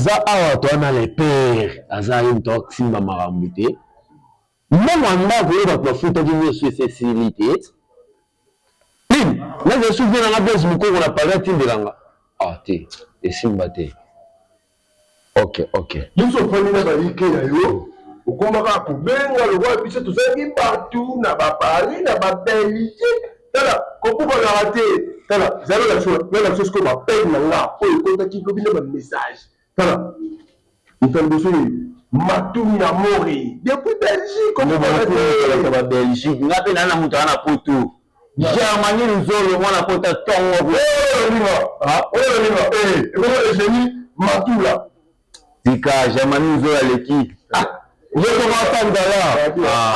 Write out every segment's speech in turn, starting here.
Toza awa toa na le père aza ye moto asimba makambo te. Mbongo ya ndako oyo bato bafutaki nyonso esi esili te. Nini? Nazala su vie na nga Blaise Mukoko na Paris atindela nga? Ah te, esimba te. Ok, ok. Biso ofandi na bayike na yo okoma kaka kobenga lokola biso tozalaki partout na ba Paris na ba Belgique tala kobukanaka te tala zala na biso na biso sikoyo ba peine na nga oyo ekotaki lobi na ba message tala moto ya liboso ye Matumi Amore depuis Belgique kobukanaka te ba Belgique nga pe na na moto na poto Germanie Luzolo mwana kota tongo oyo linga oyo linga eh ebongo Eugenie Matula tika Germanie Luzolo aleki ah yokomasanzala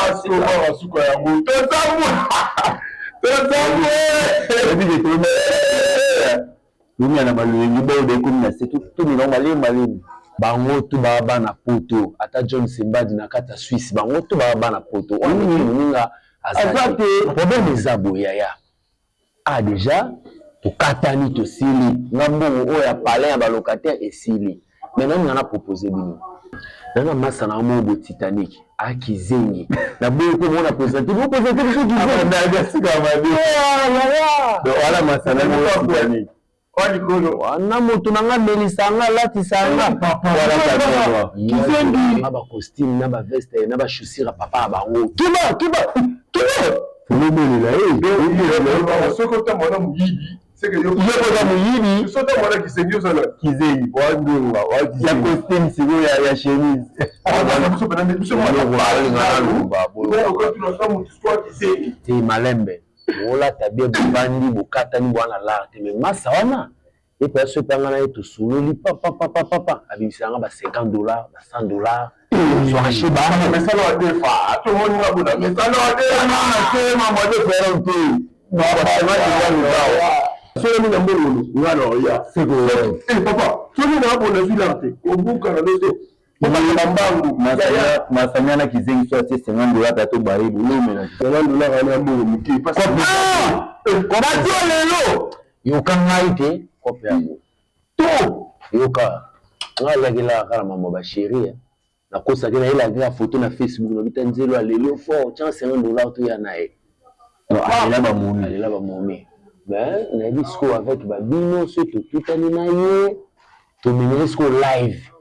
asoma suka yango tozambwe tozambwe Lumia na baloyengi boyo ekomi na se tumina malemi malemi bango tu baa bana poto ata John Sembadi na kati ya Suisse bango tu baa bana poto oyo mm. moninga aza te problème eza boye yaya ah déjà tokatani tosili nga mbongo oyo ya palin ya balocataire esili mais nani nga na propose bino nana masa na moko bo Titanic a kizengi na boyi ko mona presente bo presente biso kizengi wala masa na moko Titanic wana moto na nga amelisa nga alatisa nga kizengi na ba costume na ba veste na ba chaussure ya papa ya bango kiba kiba kiba obolela ye soki otambola moyibi yo oza moyibi soki otambola kizengi ozala kizengi wandonga ya costume sikoyo ya chemise te malembe bolata bien bovandi bokatani bwana lar te mais masa wana ye mpe aso epe nga na ye tosololi papapapapapa abimisaka nga ba 50 dollars, ba 100 dollars, zwaka chez mesana wa defa tomoni nga bona mesana wa defa te. Soki na mbongo nga na oya papa, soki na bona zwi te kobuka na biso mbangu. Masanya na kizengi so atie 50 dollars pe to baye bolomela. 50 dollars wana ya mbongo moke. Bato lelo yoka ngai te kope yango to yoka ngai azalaki kaka na mambo ba chérie nakosaki nayelaki kaka photo na Facebook nabita nzelo aleli fort tia 50 dollars toya na ye. Alela bamomi. Alela bamomi, mais nayebi sikoyo avec babino soki totutani na ye tomemeli sikoyo live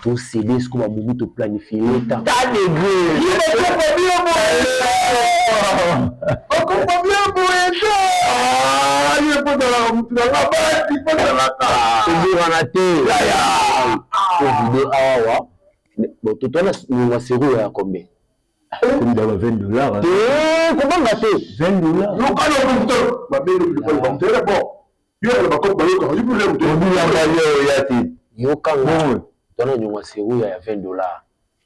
tosede sikoyo bamomi toplanifie ye ta degré. Okopa bien boye te ye mpo ozalaka motu nanga basi mpo ozalaka tobongana te tovide awawa bon totwana ngonga sero ya combien? Komi da ba 20 dollars. Te, kobanga te. 20 dollars. Yokana okokuta mabele biloko bon yo na bakope bayokaka yo mpona moto. Obiyamba yo ya te. Yokanga twana nyongo seruya ya 20 dollars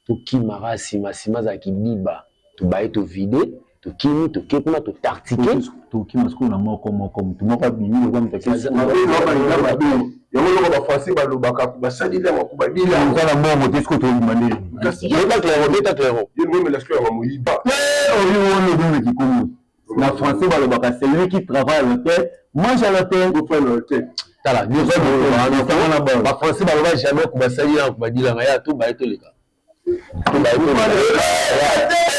tokimaka nsima nsima azalaki diba tobaye tovide tokimi toke kuna totartike. Tokima sikoyo na moko moko motu moko abimi lokwa moto. Yango eloko bafrançais balobaka basali yango kubadila. Oza na mbongo te sikoyo tobima ndeni? Beta clairon, beta clairon. Ye momela sikoyo yango moyiba. Oyo wana obimeki kongo na français balobaka: celui qui travaille à l'hôtel mange à l'hôtel. Ofana l'hôtel. Tala nyonso bafrançais baloba jamais kubasali yango kubadilanga ya tobaye toleka.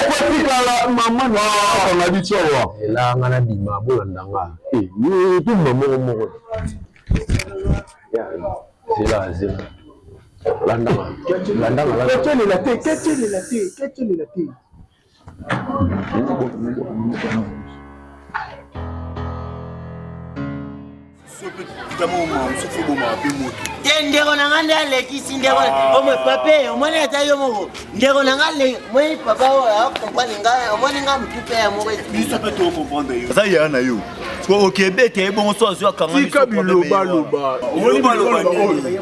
Kotikala mama nakanga biso awa. Elanga na bima bolanda nga tobima moko moko zela zela landanga landanga. Ketelela te, ketelela te, ketelela te. Te, ndeko na nga nde alekisi ndeko omwe pape omoni ata yo moko ndeko na nga omoni papa oyo acomprendre nga omoni nga motu mpe ya moko. Biso mpe tocomprendre yo. Aza yaya na yo okebeta ye bongo so azwi akanga. Tika bilobaloba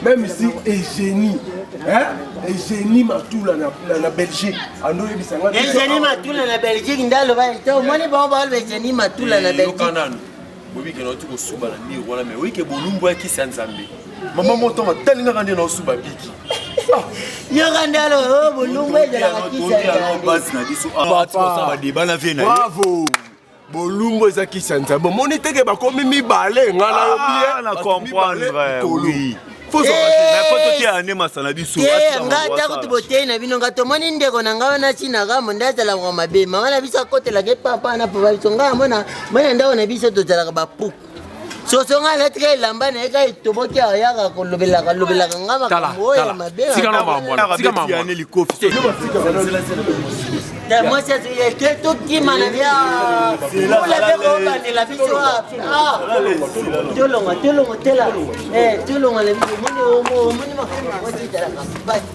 même si Eugénie, hein? Eugénie Matula na Belgique ando oyebisa nga. Eugénie Matula na Belgique nde aloba te omoni bango baloba Eugénie Matula na Belgique. Nanu boyebi ke nauti kosuba na mire wana me oyike bolumbu ya kisi ya Nzambe mama motongo atalingaka nde naosuba biki. Yoka nde alo bolumbu ezalaka kisi ya Nzambe. Basi na biso kosala badeba na vie na ye. Bravo, bolumbu eza kisi ya Nzambe omoni teke bakomi mibale nga na yo bien. Na comprendre, oui. Te nga ata kutu boteyi na bino nga tomoni ndeko na ngai wana ntina kambo nde azalaka mabe mama na biso akotelaka epapa na papa biso ngai amona mona ndako na biso tozalaka bapuku soso ngai alatika elamba na ye kaka etoboki ayaka kolobelaka lobelaka nga makambo oyo ya mabe. Mwasi te tokima na bia ula mpe kobandela biso, tolonga tolonga tela tolonga na biso. Omoni makambo mwasi ezalaka mpasi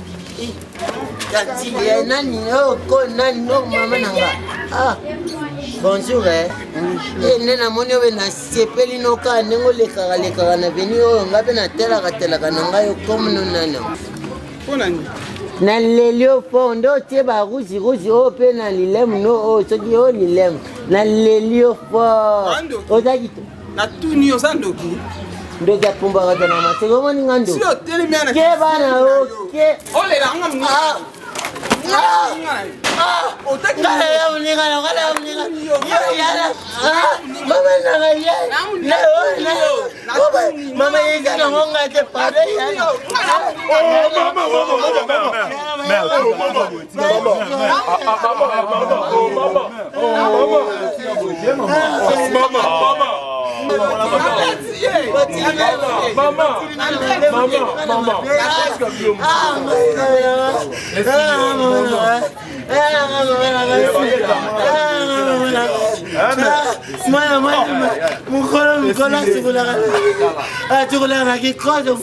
kati nani ko nani no mama na nga. Ah, bonjour. Nde namoni oyo nasepeli noka ndenge olekaka lekaka na veni oyo nga mpe natelaka telaka na ngai okomi no nani. Naleli yo fort nde otie barouge rouge oyo mpe na lilemu no oyo soki oyo lilemu naleli yo fort oza kito. Natuni, oza ndoki? Ndoki apumbaka te na maseke omoni nga ndoki ke bana oke. Olela nga. Mama nanga ye mama yeza nango nga te pardon. Mwana mwana mokolo mokolo asukolaka asukolaka na kikozo.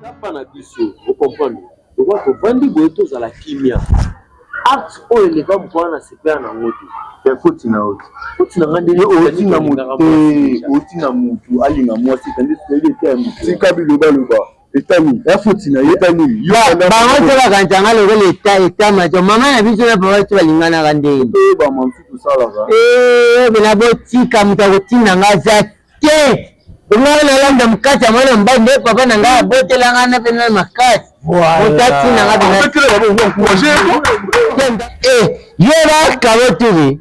Mpa na biso ocomprendre lokwa tovandi boye, tozala kimia. Acte oyo eleka mokolo na sepela nango te. Foti na yo. Foti na nga ndenge otinda motu te, otinda motu alinga mwasi tandis toyebi ete ya motu. Tika bilobaloba etani ya foti na ye etani. Bango te bakanisanga lokola eta eta majo mama na biso na papa biso balinganaka ndenge. Toyeba mamsu tosalaka. Bena botika moto akotinda nga aza te. Ngai nalanda mokati ya mwana mobali nde papa na ngai abotelanga na mpe na makasi moto atinda nga pena yo bakabo turi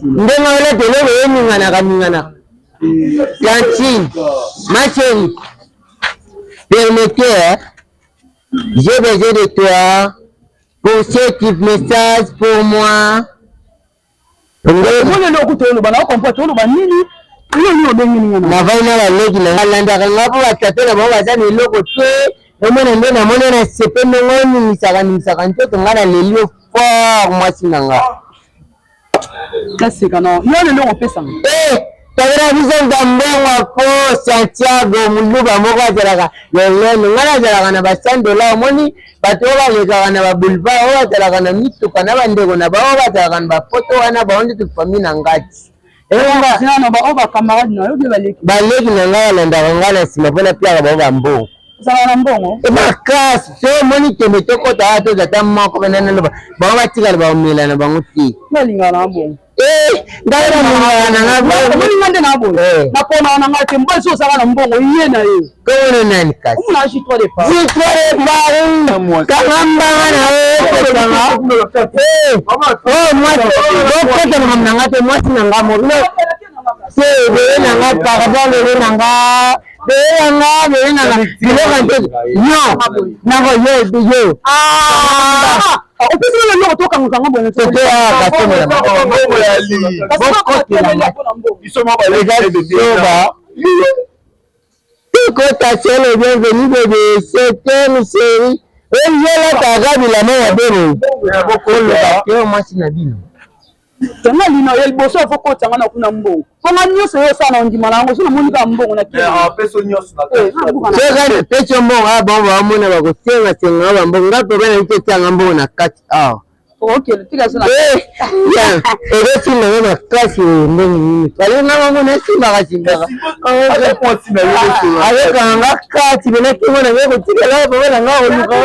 ndenge wana teloko eninganaka ninganaka. Tantine, ma chérie, permettez, hein? J'ai besoin de toi pour ce petit message pour moi. Omoni eloko toloba na ocomprendre toloba nini yo nini obengi ninga na. Navai na baleki na ngai landaka ngai mpo batata na bango baza na eloko te. Omona nde namoni na sepe ndenge oningisaka ningisaka nzoto ngai naleli yo fort mwasi na nga. Naseka na yo lelo opesanga. Tabela biso nta mbongo po Santiago moluba moko azalaka lolendo ngai nazalaka na ba 100 dollar. Omoni bato oyo balekaka na baboulevard oyo bazalaka na mituka na bandeko na bango bazalaka na bapoto wana bango nde famille na ngati. Oyo bacamarade na yo bie baleki. Baleki na ngai balandaka ngai na nsima mpo napiaka bango bambongo. Ozalaka na mbongo. Makasi so omoni tembe tokɔta awa toza ata moko mpe nanaloba bango batikala baomela na bango te. Nalingaka na bongo. Ngai nalingaka na ngai. Omoni nga nde na boye naponaka na ngai te mbo so ozalaka na mbongo ye na ye. Komona nani kasi? Omona J3 de Paris. J3 de Paris kanga mbanga na yo okotanga mwasi okota makambo na nga te mwasi na nga mo te beye na nga pardon bebe na nga bebe na nga bebe na nga biloko te yo nako yo yo. Opesi nga eloko tokangakanga boye. Totoya kasomona. Zoba Kota, c'est le bienvenu bébé, c'est une série. Oyolataka bilamba ya bebe koloba te mwasi na bino. Tanga lina ya liboso afo kotanga na kuna mbongo mponga nyonso oyo osala na ondima na yango so namoni kaka mbongo na. Soki napesi yo mbongo awa bango baomona bakosengasenga bambongo nga papa na biso etianga mbongo na kati awa ekosimba nga makasi oyo ndenge nini fale nga bango nasimbaka simbaka ayokanga nga kati pena kingo na ngai kotikala papa na nga koluka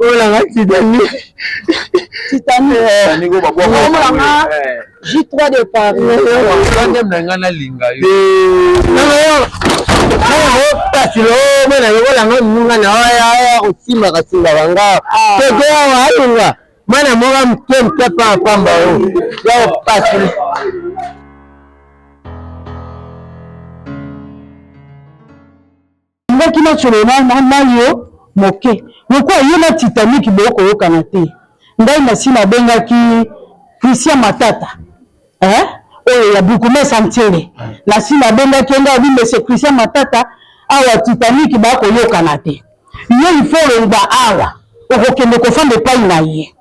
oyo nanga Titanic. Titanic omonanga J3 de Paris. Na ngai nalinga yo. Pasi omona lokolanga nunga na oya kosimbaka simbaka nga tete awa alunga. Mwana moko moke moke pamba pamba oyo ya pasi. Ngaki nasolola na yo moke lokola yo na Titanic bokoyokana te. Ngai nasi nabengaki Christian Matata eh, oyo ya bourgmestre Ntiele, nasi nabengaki ye ngai abi monsieur Christian Matata, awa Titanic bakoyokana te, yo il faut olongwa awa okokende kofanda epai na ye.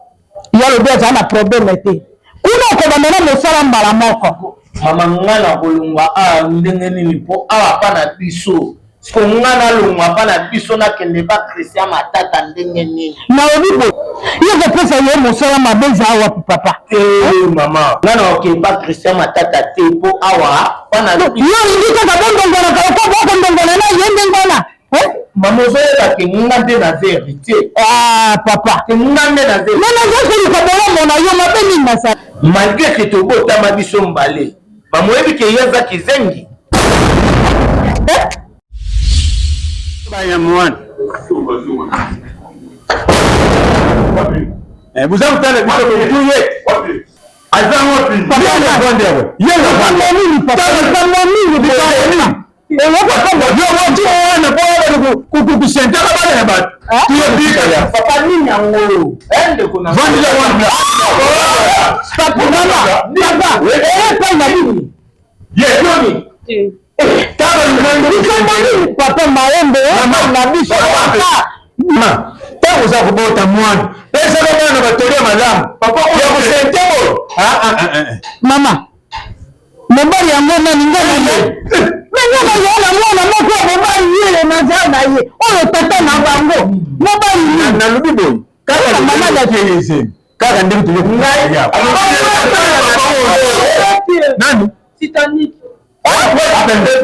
Ye alobi azala na problème te, kuna okobanda na mosala mbala moko. Mama nga nakolongwa awa ndenge nini po awa pa na biso siko nga nalongwa pa na biso nakende pa Christian Matata ndenge nini? Nalobi boye yo kopesa ye mosala mabe eza wapi papa? Te mama nga nakoke pa Christian Matata te po awa pa na biso. Yo olingi kaka bondongwanaka lokola bokondongwana na ye ndenge wana? Mama ozoyeba ke nga nde naza héritier. Ah papa. Ke nga nde naza. Mais naza koluka bolamu na yo mabe nini nasala? Malgré ke tobotama biso mbale, bamoyebi ke ye aza kizengi. Eh? Banyamwana. Eh, boza kotala biso boye. Aza wapi? Papa, Ye papa, papa, kusentaka bana ya bato papa nini yango ndeko na papa maembe na biso ntango oza kobota mwana pesaka bana batoli ya malamu ya kosente boyo mama Mobali yango nani nga na ye me nga nazala na mwana moko ya mobali ye naza na ye oyo tata na bango mobali nini nalobi boye kaka mama na kaka ndenge tozo nani Titanic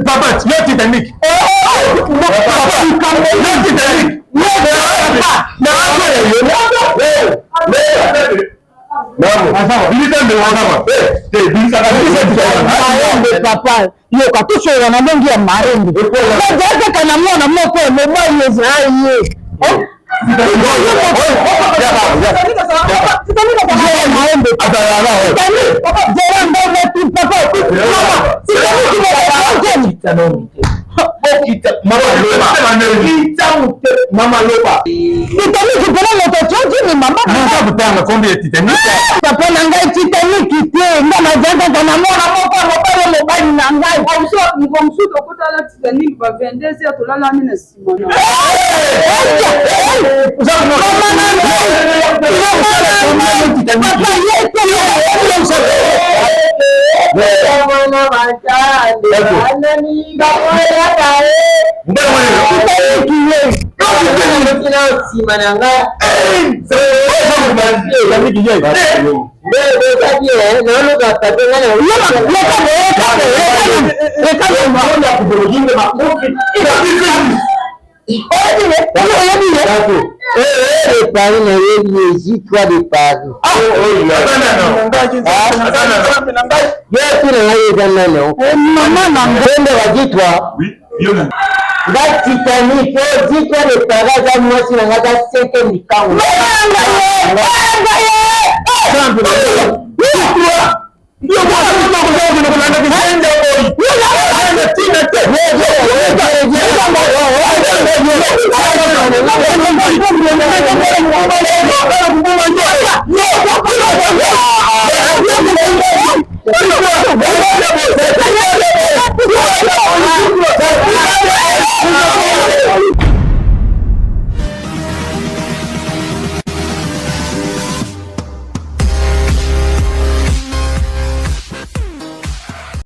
papa yo Titanic yo Titanic Maembe papa yoka tosolola na ndenge ya maembe nazala kaka na mwana moko ya mobali ezala ye maembe Mama loba. Titanic mpona moto atioki ni mama. Naza kotanga kombo ya Titanic. Papa na ngai Titanic te, nga naza kaka na mwana moko ya mobali mobali na ngai. Mokolo mosusu tokotala Titanic ba 22 heures tolalani na nsima na. Mama na ngai, mama na ngai, papa ye te. Nsima na nga de Paris nayebi ye J3 de Paris. Yo tuna ngai eza nani? Mama na ngai ba J3. Nga Titanic oyo J3 de Paris aza mwasi na ngai aza cinquième likango.